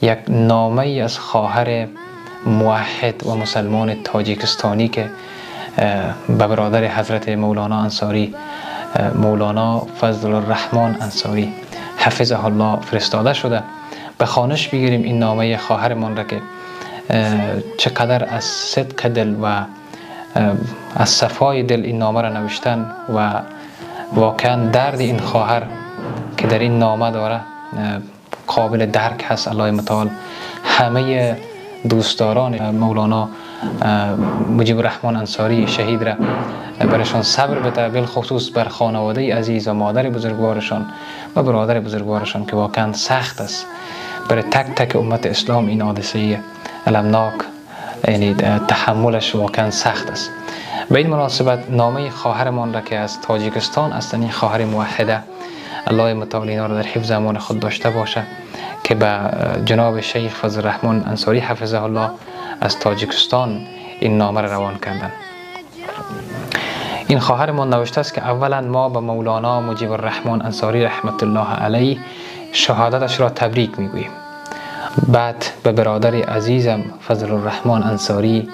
یک نامه از خواهر موحد و مسلمان تاجیکستانی که به برادر حضرت مولانا انصاری، مولانا فضل الرحمن انصاری حفظه الله فرستاده شده، به خوانش بگیریم این نامه خواهرمان را که چقدر از صدق دل و از صفای دل این نامه را نوشتن و واقعا درد این خواهر که در این نامه داره قابل درک هست. الله متعال همه دوستداران مولانا مجیب الرحمن انصاری شهید را برشان صبر بده، بالخصوص بر خانواده عزیز و مادر بزرگوارشان و برادر بزرگوارشان که واقعا سخت است برای تک تک امت اسلام این حادثه المناک، یعنی تحملش واقعا سخت است. به این مناسبت نامه خواهرمان را که از تاجیکستان است، این خواهر موحده، الله متعال اینا را در حفظ امان خود داشته باشه، که به جناب شیخ فضل الرحمن انصاری حفظه الله از تاجیکستان این نامه را روان کردن. این خواهرمان نوشته است که اولا ما به مولانا مجیب الرحمن انصاری رحمت الله علیه شهادتش را تبریک میگوییم. بعد به برادر عزیزم فضل الرحمن انصاری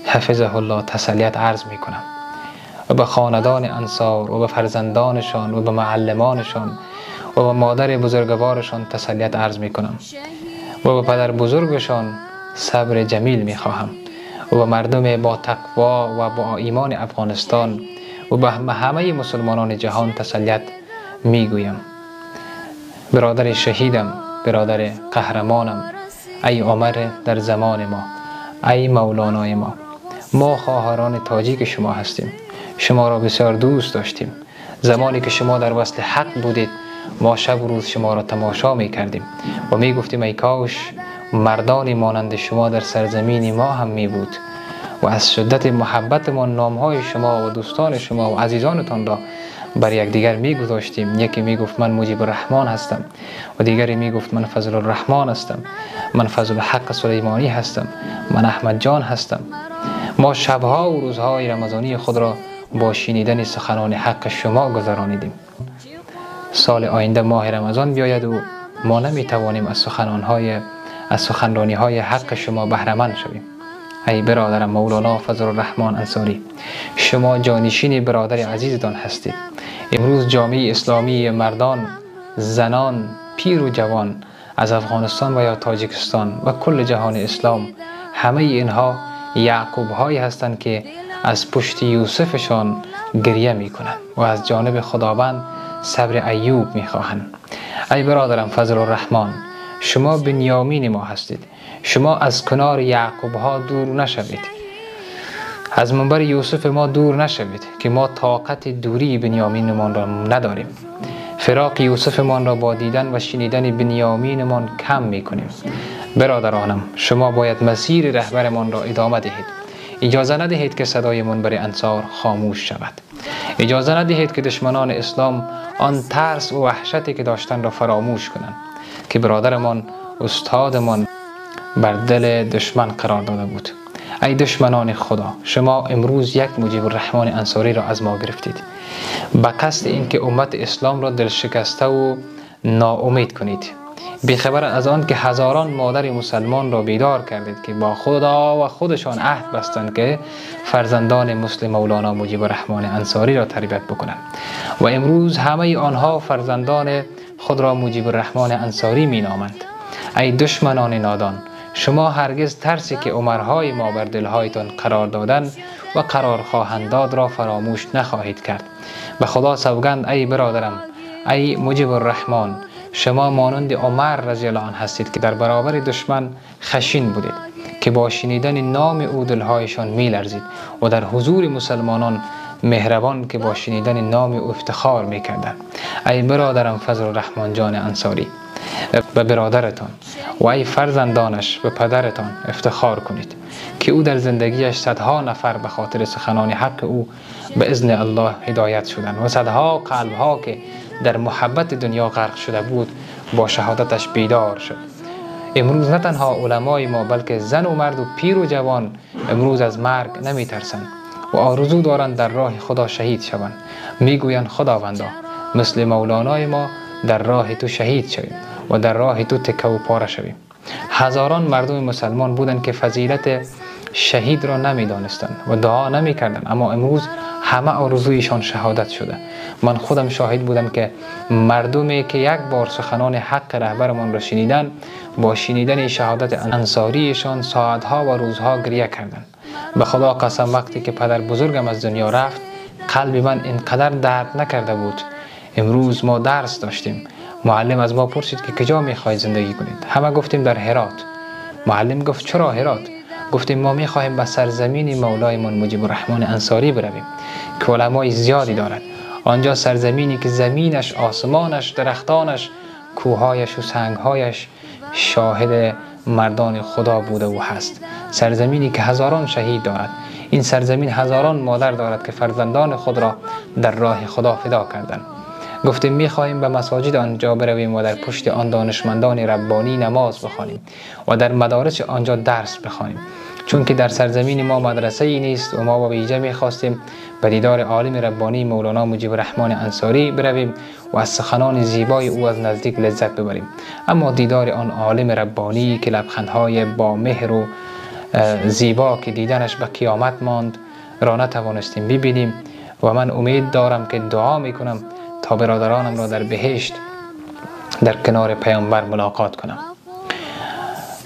حفظه الله تسلیت عرض میکنم و به خاندان انصار و به فرزندانشان و به معلمانشان و به مادر بزرگوارشان تسلیت عرض میکنم و به پدر بزرگشان صبر جمیل میخواهم و به مردم با تقوا و با ایمان افغانستان و به همه مسلمانان جهان تسلیت میگویم. برادر شهیدم، برادر قهرمانم، ای عمر در زمان ما، ای مولانای ما، ما خواهران تاجیک شما هستیم، شما را بسیار دوست داشتیم. زمانی که شما در وصل حق بودید ما شب و روز شما را تماشا می کردیم و می گفتیم ای کاش مردانی مانند شما در سرزمین ما هم می بود و از شدت محبتمان نامهای شما و دوستان شما و عزیزانتان را بر یکدیگر می گذاشتیم. یکی می گفت من مجیب الرحمن هستم و دیگری می گفت من فضل الرحمن هستم، من فضل الحق سلیمانی هستم، من احمد جان هستم. ما شبها و روزهای رمضانی خود را با شنیدن سخنان حق شما گذرانیدیم. سال آینده ماه رمضان بیاید و ما نمی توانیم از سخنرانی های حق شما بهره مند شویم. ای برادرم مولانا فضل الرحمن انصاری، شما جانشین برادر عزیزتان هستید. امروز جامعه اسلامی مردان، زنان، پیر و جوان از افغانستان و یا تاجیکستان و کل جهان اسلام، همه اینها یعقوب هایی هستند که از پشت یوسفشان گریه می کنند و از جانب خداوند صبر ایوب می خواهند. ای برادرم فضل الرحمن، شما بنیامین ما هستید. شما از کنار یعقوب ها دور نشوید، از منبر یوسف ما دور نشوید که ما طاقت دوری بنیامینمان را نداریم. فراق یوسفمان را با دیدن و شنیدن بنیامینمان کم می کنیم. برادرانم، شما باید مسیر رهبرمان را ادامه دهید. اجازه ندهید که صدای منبر انصار خاموش شود. اجازه ندهید که دشمنان اسلام آن ترس و وحشتی که داشتن را فراموش کنند که برادرمان، استادمان بر دل دشمن قرار داده بود. ای دشمنان خدا، شما امروز یک مجیب الرحمن انصاری را از ما گرفتید به قصد اینکه امت اسلام را دل شکسته و ناامید کنید، بیخبر از آن که هزاران مادر مسلمان را بیدار کردید که با خدا و خودشان عهد بستند که فرزندان مسلم مولانا مجیب الرحمن انصاری را تربیت بکنند و امروز همه آنها فرزندان خود را مجیب الرحمن انصاری می نامند. ای دشمنان نادان، شما هرگز ترسی که عمرهای ما بر دلهایتان قرار دادن و قرار خواهند داد را فراموش نخواهید کرد. به خدا سوگند ای برادرم، ای مجیب الرحمن، شما مانند عمر رضی الله عنه هستید که در برابر دشمن خشین بودید که با شنیدن نام او دلهایشان میلرزید و در حضور مسلمانان مهربان که با شنیدن نام او افتخار میکردند. ای برادرم فضل الرحمن جان انصاری، به برادرتان و ای فرزندانش به پدرتان افتخار کنید که او در زندگیش صدها نفر به خاطر سخنان حق او به اذن الله هدایت شدند و صدها قلبها که در محبت دنیا غرق شده بود با شهادتش بیدار شد. امروز نه تنها علمای ما بلکه زن و مرد و پیر و جوان امروز از مرگ نمی ترسند و آرزو دارند در راه خدا شهید شوند. میگویند خداوندا مثل مولانای ما در راه تو شهید شویم و در راه تو تکه و پاره شویم. هزاران مردم مسلمان بودند که فضیلت شهید را نمیدانستند و دعا نمیکردند، اما امروز همه آرزویشان شهادت شده. من خودم شاهد بودم که مردمی که یک بار سخنان حق رهبرمان را شنیدن، با شنیدن شهادت انصاریشان ساعتها و روزها گریه کردند. به خدا قسم وقتی که پدر بزرگم از دنیا رفت، قلب من اینقدر درد نکرده بود. امروز ما درس داشتیم. معلم از ما پرسید که کجا میخواهید زندگی کنید؟ همه گفتیم در هرات. معلم گفت چرا هرات؟ گفتیم ما میخواهیم به سرزمین مولایمان مجیب الرحمن انصاری برویم که علمای زیادی دارد. آنجا سرزمینی که زمینش، آسمانش، درختانش، کوههایش و سنگهایش شاهد مردان خدا بوده و هست. سرزمینی که هزاران شهید دارد. این سرزمین هزاران مادر دارد که فرزندان خود را در راه خدا فدا کردند. گفتیم میخواهیم به مساجد آنجا برویم و در پشت آن دانشمندان ربانی نماز بخوانیم و در مدارس آنجا درس بخوانیم، چون که در سرزمین ما مدرسه ای نیست و ما با ویژه میخواستیم به دیدار عالم ربانی مولانا مجیب الرحمن انصاری برویم و از سخنان زیبای او از نزدیک لذت ببریم. اما دیدار آن عالم ربانی که لبخندهای با مهر و زیبا که دیدنش به قیامت ماند را نتوانستیم ببینیم. و من امید دارم که دعا میکنم تا برادرانم را در بهشت در کنار پیامبر ملاقات کنم.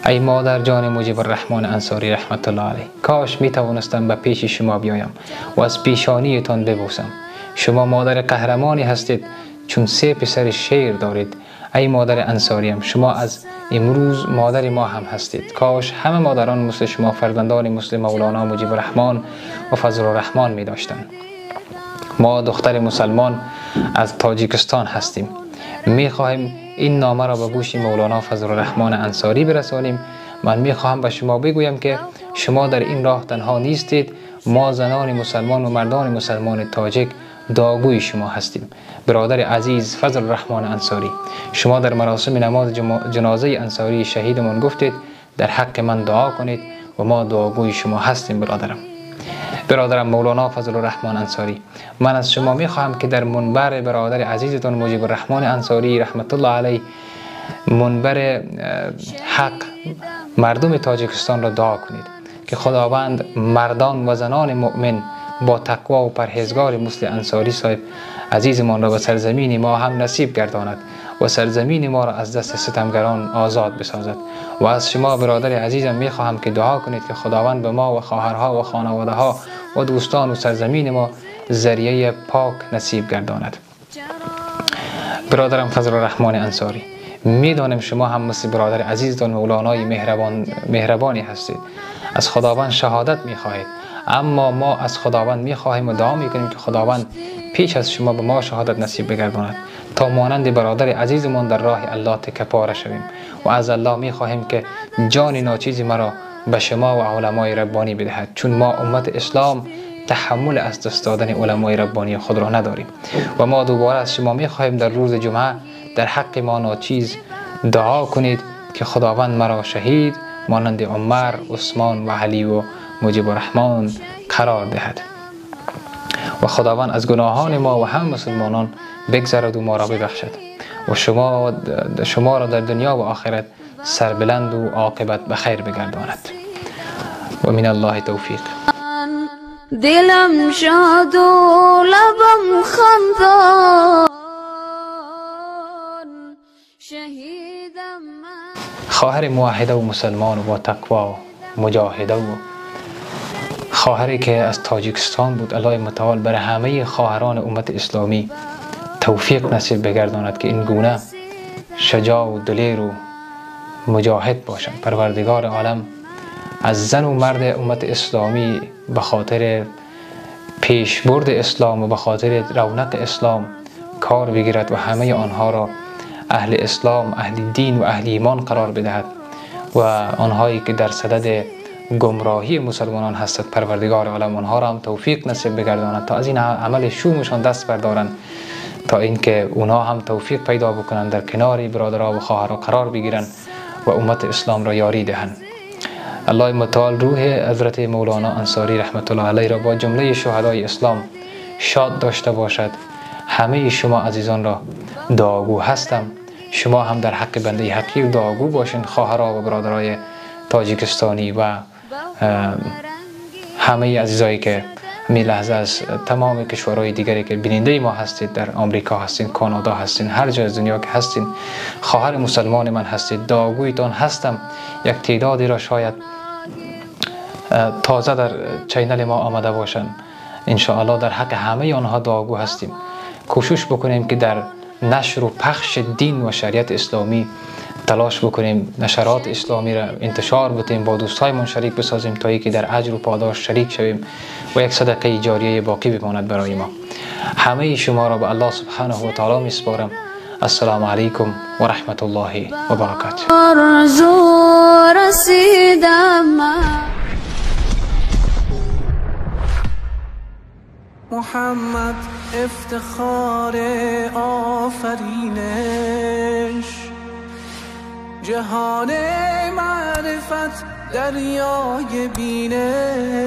ای مادر جان مجیب الرحمن انصاری رحمت الله علیه، کاش می توانستم به پیش شما بیایم و از پیشانیتان ببوسم. شما مادر قهرمانی هستید، چون 3 پسر شیر دارید. ای مادر انصاریم، شما از امروز مادر ما هم هستید. کاش همه مادران مثل شما فرزندان مثل مولانا مجیب الرحمن و فضل الرحمن می داشتند. ما دختر مسلمان از تاجیکستان هستیم. می خواهیم این نامه را به گوش مولانا فضل الرحمن انصاری برسانیم. من می خواهم به شما بگویم که شما در این راه تنها نیستید. ما زنان مسلمان و مردان مسلمان تاجیک دعاگوی شما هستیم. برادر عزیز فضل الرحمن انصاری، شما در مراسم نماز جنازه انصاری شهیدمان گفتید در حق من دعا کنید و ما دعاگوی شما هستیم. برادرم مولانا فضل الرحمن انصاری، من از شما میخواهم که در منبر برادر عزیزتان مجیب الرحمن انصاری رحمت الله علیه، منبر حق مردم تاجیکستان را دعا کنید که خداوند مردان و زنان مؤمن با تقوا و پرهیزگار مثل انصاری صاحب عزیزمان را به سرزمین ما هم نصیب گرداند و سرزمین ما را از دست ستمگران آزاد بسازد. و از شما برادر عزیزم میخواهم که دعا کنید که خداوند به ما و خواهرها و خانواده ها و دوستان و سرزمین ما ذریعه پاک نصیب گرداند. برادرم فضل الرحمن انصاری، میدانم شما هم مثل برادر عزیزتان مولانای مهربانی هستید. از خداوند شهادت میخواهید، اما ما از خداوند میخواهیم و دعا میکنیم که خداوند پیش از شما به ما شهادت نصیب بگرداند تا مانند برادر عزیزمان در راه الله تکپاره شویم. و از الله میخواهیم که جان ناچیزی مرا به شما و علمای ربانی بدهد، چون ما امت اسلام تحمل از دست دادن علمای ربانی خود را نداریم. و ما دوباره از شما میخواهیم در روز جمعه در حق ما ناچیز دعا کنید که خداوند مرا شهید مانند عمر، عثمان و علی و مجیب الرحمن قرار دهد و خداوند از گناهان ما و هم مسلمانان بگذرد و ما را ببخشد و شما را در دنیا و آخرت سربلند و عاقبت به خیر بگرداند. و من الله توفیق. دلم شاد و لبم خندان شهیدم. خواهر موحده و مسلمان و با تقوا و مجاهده و خواهری که از تاجیکستان بود، الله متعال برای همه خواهران امت اسلامی توفیق نصیب بگرداند که این گونه شجاع و دلیر و مجاهد باشند. پروردگار عالم از زن و مرد امت اسلامی به خاطر پیشبرد اسلام و به خاطر رونق اسلام کار بگیرد و همه آنها را اهل اسلام، اهل دین و اهل ایمان قرار بدهد و آنهایی که در صدد گمراهی مسلمانان هستند پروردگار عالم آنها را هم توفیق نصیب بگرداند تا از این عمل شومشان دست بردارند، تا اینکه اونها هم توفیق پیدا بکنند، در کنار برادرها و خواهرها قرار بگیرند و امت اسلام را یاری دهند. الله متعال روح حضرت مولانا انصاری رحمت الله علیه را با جمله شهدای اسلام شاد داشته باشد. همه شما عزیزان را دعاگو هستم. شما هم در حق بنده حقیر دعاگو باشین، خواهرها و برادرای تاجیکستانی و همه عزیزایی که می لحظه از تمام کشورهای دیگری که بیننده ما هستید، در آمریکا هستین، کانادا هستین، هر جای از دنیا که هستین، خواهر مسلمان من هستید، دعاگویتان هستم. یک تعدادی را شاید تازه در channel ما آمده باشند، انشاءالله در حق همه آنها دعاگو هستیم. کوشش بکنیم که در نشر و پخش دین و شریعت اسلامی تلاش بکنیم، نشرات اسلامی را انتشار بدیم، با دوستایمان شریک بسازیم تا اینکه در اجر و پاداش شریک شویم و یک صدقه جاریه باقی بماند برای ما. همه شما را به الله سبحانه و تعالی میسپارم. السلام علیکم و رحمت الله و برکاته. محمد افتخار آفرینش، جهان معرفت دریای بینش.